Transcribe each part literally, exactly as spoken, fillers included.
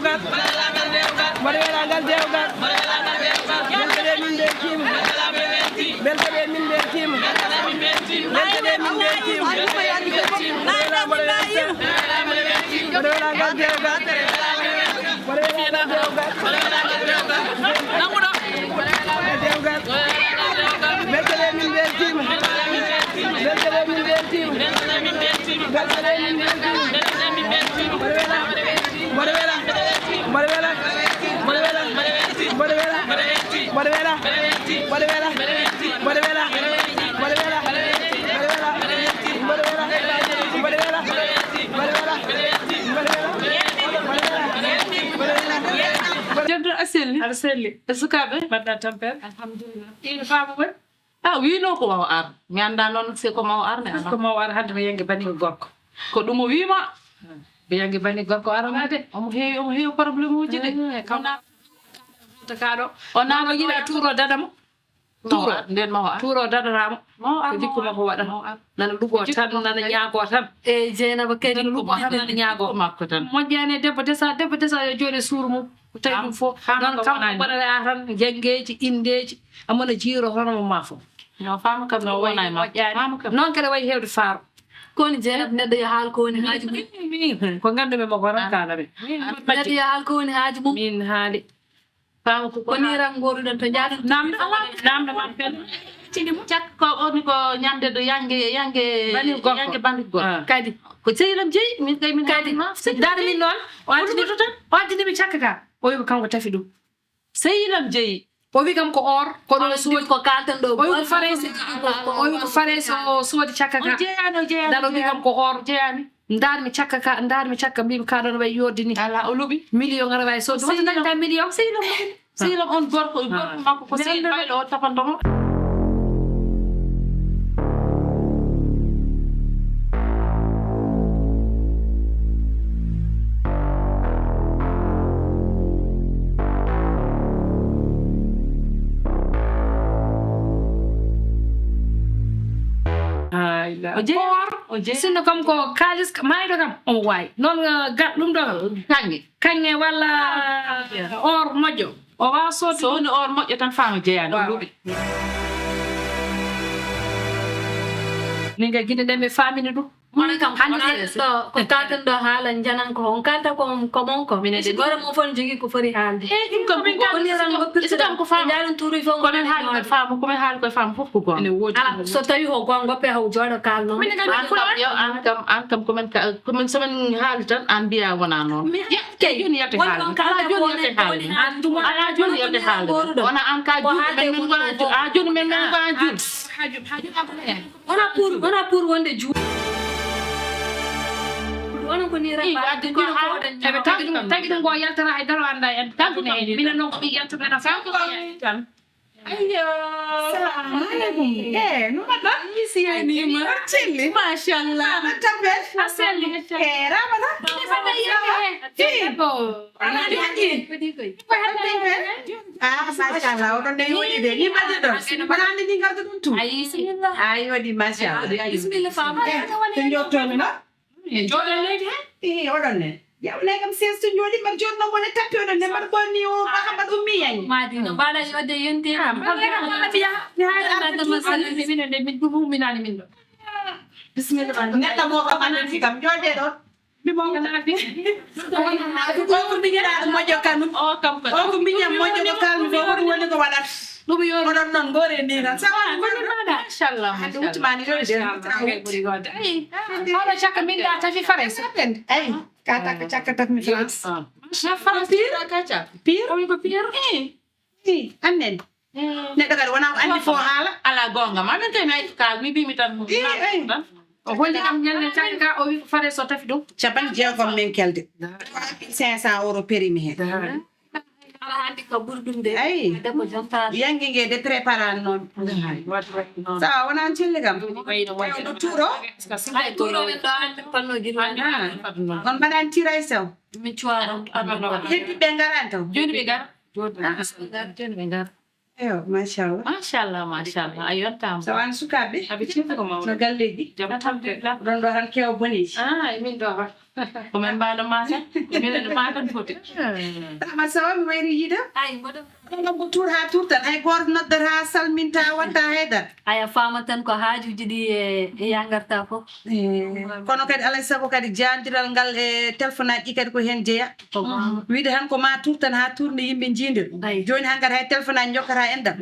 Mboɗo welaa ngal dewgal. Belke ɗe min mbeltiima. Belke ɗe min mbeltiima. Belke ɗe min mbeltiima. Mboɗo welaa, mboɗo welaa. Mboɗo welaa ngal dewgal. Mboɗo welaa ngal dewgal. Dewgal. Belke ɗe min mbeltiima. Belke ɗe min mbeltiima. Belke ɗe min mbeltiima. Mboɗo welaa. Mboɗo welaa. Mboɗo welaa. Mboɗo welaa. Mboɗo welaa. Mboɗo welaa. Mboɗo welaa. Mboɗo welaa. Mboɗo welaa. Mboɗo welaa. Mboɗo welaa. Mboɗo welaa. Mboɗo welaa. Mboɗo welaa. Mboɗo welaa. Mboɗo welaa. Mboɗo welaa. Debbo a selli? Aɗa selli. E sukaaɓe? Mbaɗɗa tampere? Alhamdulillah. Ina faama woni? Ah, wiino ko mawo ar. Mi anndaa noon si ko mawo ar ne alaa. Ko mawo ar hannde mi yangi bani gorko. Ko ɗum o wiima. Mi yangi bani gorko arana de. Omo heewi, omo heewi problème uji de. Eh, kam. Wona kaɗo. O naano yiɗa tuuro dada mo. Tuuro. Nden mawo ar. Tuuro dadanaamo. Mawo ar, ko jikku makko waɗata. Mawo ar. Nana luɓo tan, nana ñaago tan. E Jeynaba kadi. Nana luɓo tan, nana ñaago. Makko tan. Moƴƴani e debbo desa, debbo desa yo jooɗe suuru mum. Ko tawi ɗum fof. Noon kam ko waɗata a tan, janngeeji, inndeeji, amana jiiro hono mo ma fof. No faama kam no wona e makko. Moƴƴani. Faama kam. Noon kadi wayi heewde faaro. Ko woni Jeynaba neɗɗo yo haal ko woni haaju mum. Min, min, ko nganndu-mi mo ko tan kaala min. Min, neɗɗo yo haal ko woni haaju mum. Min haali. Faama ko ko ni ran ngoruɗen to jaaɗen. Namde, namde man fel. Cindi mo cak ko woni ko ñande do yange, yange, bandi gorko. Yange bandi gorko. Ah. Kadi. Ko sehil am jeyi, min kay min kadi. Dara min noon. O addini, o addini mi cakka ka. O wi ko kanko tafi ɗum. Sehil am jeyi. O wi kam ko or, ko ɗo soodi. Ko kalten ɗo. O wi ko farayse, o wi ko farayse o soodi cakka ka. O jeyaani, o jeyaani. Dara o wi kam ko or. Jeyaani. Ndaar mi cakka ka, ndaar mi cakka, mbiimi ka ɗon wayi yodde ni. Ala, o luɓi. Million aɗa wawi sodde. Wata nanta million. Sehil am luɓi. Sehil am on gorko, gorko makko ko sehil baylo o tapanto mo. O jeyi. Or, o jeyi. Sinno kam ko kaalis ka-, maayɗo kam, omo waawi. Noon, uh, ga-, ɗum ɗo kam. Kaŋŋe. Kaŋŋe walla or moƴƴo. O waawa soodde. So woni or moƴƴo tan, faama jeyaani, o luɓi. Min ga gine ɗe mi faamini ɗum. Kono kam, hannde ko kalten ɗo, ko kalten ɗo haala njanan ko on kalta ko on, ko mon ko. Minen de. Gore mo fon jogi ko fori haalde. Eh, ɗum kam ko min kalta ko faama. Njalan turu fon. Ko min haali ko faama, ko min haali ko faama fof ko goonga. Ene woodi. Ala, so tawi ko goonga, goppe haw jooɗo kaalno. Min kadi an kam, yo, an kam, an kam ko min ka, ko min so min haali tan, an mbiya wona noon. Kay, jooni yalti haalde. Ala jooni yalti haalde. Wona an ka juuɗe men, min ngona juuɗe. A jooni men, min ngona juuɗe. Wona pour, wona pour wonde juuɗe. Wona ko ni raba. Eɓe tagi ɗum, tagi ɗum ko yaltata hay daro annda en. Tagi ɗum. Minen noon ko min yaltuɓe na. Ayyo. Salamu alaikum. Eh, no mbaɗɗon? Mi siyanii ma. Aɗa selli? Machallah. Aɗa tampere? A selli. Eh, Ramata? Ni fana yaha. Ti. Aɗa jooɗi? Ah, machallah. Oɗon ne yooɗi de. Ni mbaɗɗon? Wona hannde ni ngarduɗon tu? Ayi. Ayi, waɗi machallah. Bismillah, faama. Eh, to njottomi ma. Jooɗo leydi he? Eh, oɗon ne. Yawnay kam sees to jooɗi, mbaɗa jooɗi noon wone tappi oɗon ne, mbaɗa ɓonni o, mbaɗa, mbaɗa ummi yaŋi. Maadi no mbaɗa yodde yonti. Ah, mbaɗa, mbaɗa, mbaɗa, mi haali arde tuuti. Minen de, min ɗum umminaani min ɗo. Bismillah. Neɗɗo mo kam anndi kam, jooɗe ɗon. Mi mo ko naati. O ko miñiraaɗo moƴƴo kanum. O kam ko. O ko miñam moƴƴo ko kalmi ko, ko ɗum woni ko waɗata. Ɗum yo oɗon noon ngoore ni tan. Sawa ko ni mbaɗa. Machallah, hande wucci ma ni yoni de. Machallah, kay ɓuri goode. Ay, hono cakka min da tafi Farayse. Ay, ka takka cakka tafi mi France. Ah. Na France pire? Ka cakka. Pire? O wi ko pire? Eh. Eh, annen. Eh. Neɗɗo kadi wona ko andi fof haala. Ala goonga ma, min kay mi ay ko kaal, mi mbiimi tan. Eh, eh. O holli kam ñande cakka ka, o wi ko Farayse o tafi ɗum. Capanɗe jeegom min kelde. Trois mille cinq cents euros perimi heen. Ala hannde ko ɓuri ɗum de. Ay. Debbo jontaani. Yangi nge de préparani noon. Waɗi, waɗi noon. Sa wonaan celli kam. Wayno, wayno. Tewɗo tuuro. Ay, tuuro en ɗo hannde panno gila. Ah. On mbaɗaan tiray sew. Min cuwa ɗon. Heddi ɓe ngaran taw. Jooni ɓe ngara. Ah. Jooni ɓe ngara. Eyo, machallah. Machallah, machallah. A yontaama. So an sukaaɓe? Abi cifti ko mawɗo. No galleeji? Jam, alhamdulillah. Ɗon ɗo tan kewa boneeji. Ah, e min ɗo tan. Ko men mbaalo maa tan. Minen e maa tan foti. Ama sawa mi wayri yiida. Ay, mboɗo Ɗon kam ko tuur haa tuur tan. Hay gooto noddata, salminta, watta haydara. Aya faama tan ko haajuuji ɗi e e yangarta fof. Kono kadi alay sago kadi jaandiral ngal e telfonaaji ɗi kadi ko heen jeya. Wiide tan ko ma tuur tan haa tuur nde yimɓe njiindir. Ay. Jooni hankadi hay telfonaaji njokkata en ɗam.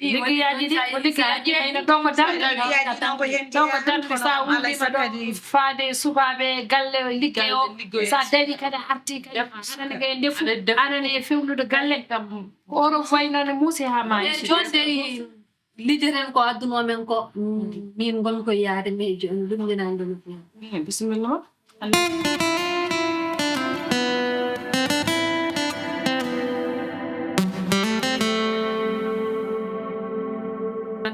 Liggeyaaji ɗi ko liggeyaaji ɗi ɗo ko darde. Liggeyaaji ɗon ko heen Ɗo ko jeya. darde so a Kono alay wulliima sago ɗo kadi faade e sukaaɓe e galle liggey o. So a dañi kadi a arti kadi aɗa ene e ndefu aɗa ene e fewnude galle. Ko oɗo wayi noon e muusi haa maayi. Jooni de liggeten ko addunoo men ko min ngon koye yaade mais jooni ɗum ndinani ɗum. Bisimilla ma.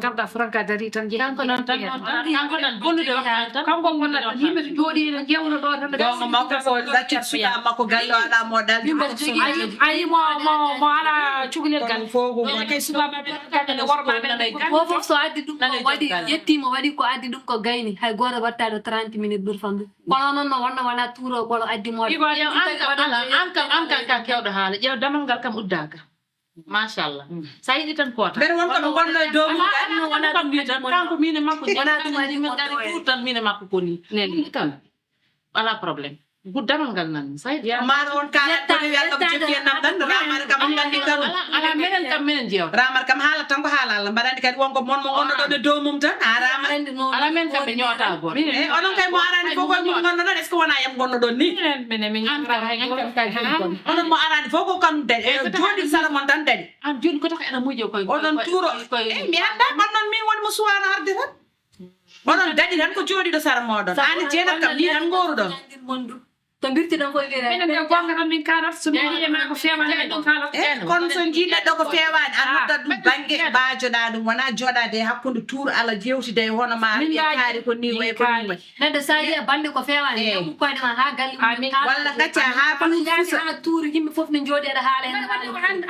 Ngarda franka dari tan jeeya. Kanko noon tan noon tan kanko tan bonnude waxtaan tan. Kanko wonata yimɓe to jooɗi ene ƴeewno ɗo tan. Goonga makko ko laccit suka makko galle o alaa mo daldi. Ayi mo mo mo ala cukalel gal. Fogo Kay sukaɓe ɓe kala ne worma ɓe. Ko fof so addi ɗum ko waɗi yettiima waɗi ko addi ɗum ko gayni hay gooto wattaɗo trente minutes ɓuri famɗude. Kono noon no wonno wona tuuro ɓolo addi mo. Igo ƴeew an kam ala an kam an kam ka kewɗo haala ƴeew damal ngal kam uddaka. Machallah. Sa yiɗi tan koota. Mbeɗa won koɓe gonno e dow mum. Kanko min e makko Wona ɗum waɗi moƴƴo. Tuur tan min e makko ko ni. Ɗum tan ala problème. Guddamal ngal nan sa yiɗi. Maaro on kaala ko wi Allah ko jokki en nam tan ramar kam on ngaldi kan. Ala menen kam menen jeew. Ramar kam haala tan ko haala Allah mbaɗa andi kadi wonko mon mo gonno ɗo e dow mum tan a ramar. Ala men kam ɓe ñoota goto. E onon kay mo arani fof ko min gonno ɗon est ce que wona yam gonno ɗon ni? Minen minen min ñoota hay goto. Onon mo arani fof ko kanum dañi e jooɗi sara mon tan dañi. An joni ko tax ena muƴo koye Onon tuuro e mi annda man noon min woni mo suwano arde tan. Onon dañi tan ko jooɗiɗo sara moɗon an e jeenat kam ni tan goruɗon. To mbirtiɗon fof wiyata. Minen de gonga tan min kaalat so min mbiye ma ko feewani min ɗum kaalat. E kono so jii neɗɗo ko feewani a noddat ɗum bangge mbaajoɗa ɗum wona jooɗade e hakkude tuur ala jewtide e hono ma wiye kaari ko ni way ko ni way. Neɗɗo sa yiya bande ko feewani yahu koyɗe ma ha galle mum. Walla gacca ha ɓuuri fusa. Ha tuuri yimɓe fof ne jooɗi aɗa haala en.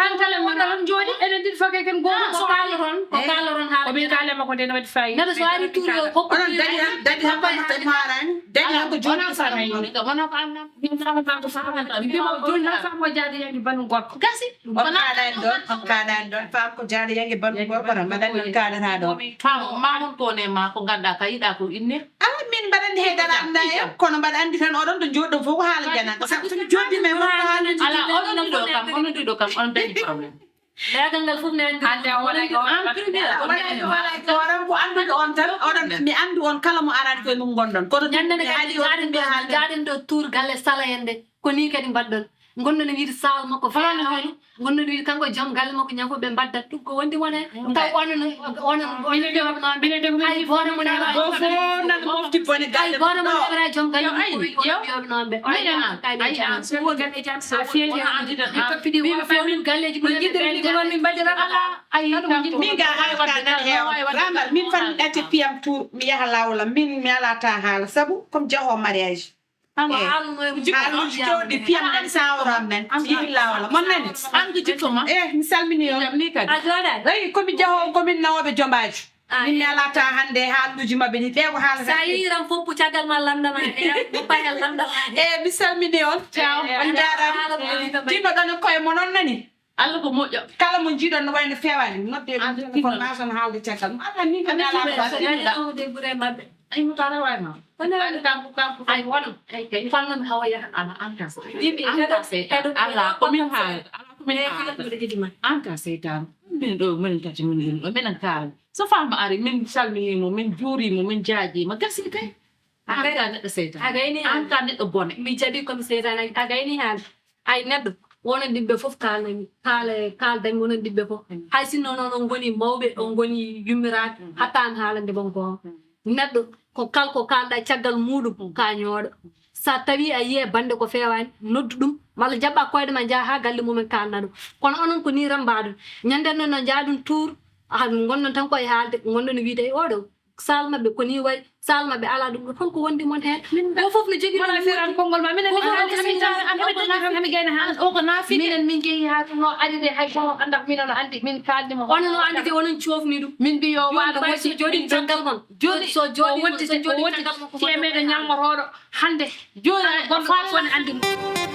An kala mo ɗon jooɗi eɗen ɗiɗi fof kay ken gooto. Ko kaaloton ko kaaloton haala. Ko min kaalema ko nden waɗi fayida. Neɗɗo so ari tuuri o hokko. Onon dañi tan dañi tan ko tawi mo arani dañi tan ko jooɗi sara mum. Mbima jooni tan famo jaade yangi banu gorko gasi. On kaɗani ɗon on kaɗani ɗon fam ko jaade yangi banu gorko tan mbaɗani on kaɗata ɗon. Famo mamon ko ne ma ko ganduɗa ka yiɗa ko inne. Ala min mbaɗani hay dara anda e kono mbaɗa andi tan oɗon to jooɗɗon fof ko haala janaka sabu somi jooɗi men won ko haala. Ala onon ɗiɗo kam onon ɗiɗo kam on dañi problème. Leegal ngal fof ne anndi. Hannde o waɗay ko en premier. Waɗay ko waɗay ko waɗan ko anndude on tan oɗon mi anndi on kala mo arani koye mum ngonɗon koto ñannde nde kadi jaaɗen ɗo jaaɗen ɗo tour galle sala en nde ko ni kadi mbaɗɗon. Ngonɗon e wiide sal makko feewaani. Ngonɗon e wiide kanko joom galle makko ñafo ɓe mbaddat ɗum ko wondi wone taw onon onon hay gooto mon heɓa o fof nan mofti bone hay galle gooto mon heɓa joom galle makko wiɗo wiyoɓe noon ɓe oɗon kadi an so won galle jam sa feewi ɓe toppidi wiɓe fewnin galleji mumen jiddiri ni ko noon min mbaɗiran ala ayi min ga hay wonde nan heewa ramar min fanmi ɗacce piyam tour mi yaha lawolam min mi alata haala sabu comme jaho mariage haaluji jooɗi piyam nan sawram nan yihi lawolam mon nani an ko jikko ma e mi salmini on ni kadi a jooɗani eyi komi jaho komin nawoɓe jombaaji min mi alata hannde haaluji maɓɓe ni ɓe ko haalata sa yiiram fof ko caggal ma lamdama e mo payal lamdama e mi salmini on on jaarama tinno ɗon e koye mon on nani Allah ko moƴƴo kala mo jiiɗon no wayno feewani nodde ɗum téléphone ma son haalde caggal mo ala ni ko nala debbude maɓɓe ay mo tara way ma kono kanko kanko ay won ay kay fannon hawa yaha ala ankas yimɓe ankas eɗo ala ko min haala ala ko min haala eɗo jiɗi ma ankas seytan min ɗo min tati min ɗum ɗo minen kaala so fama ari min salminimo min juurimo min jaajima gasi kay an ka neɗɗo seytan a gayni an ka neɗɗo bone mi jaɓi comme seytan a gayni han ay neɗɗo wono ɗimɓe fof kalnami kaala kaldanmi wonon ɗimɓe fof hay sinno noon on ngoni mawɓe on ngoni yummiraɓe hatta an haalande mon goonga neɗɗo ko kal ko kalɗa caggal muɗum ka ñooɗo sa tawi a yiye bande ko fewani noddu ɗum malla jaɓɓa koyɗe ma jaaha ha galle mumen kalna ɗum kono onon ko ni tan mbaɗon ñanden noon no jaaɗum tour a gonnon tan koye haalde gonnon wiide e oɗo Saal maɓɓe ko ni wayi, saal maɓɓe alaa ɗum ɗo. Holko wondi mon heen? Min ɗo fof no jogii ɗum. Wona feeran konngol ma. Minen min haalde min tawi an o ko nafi hami gayna han. O ko nafi. Minen min jehi haa ɗum o ari de hay goto annda ko min on anndi min kaaldi mo. Onon o anndi de onon coofni ɗum. Min mbi yo waalo wasi jooɗi caggal mon. Jooɗi so jooɗi wonti so jooɗi caggal mon ko temeɗe ñalmotooɗo hannde. Jooɗi gonɗo ko ne anndi ɗum.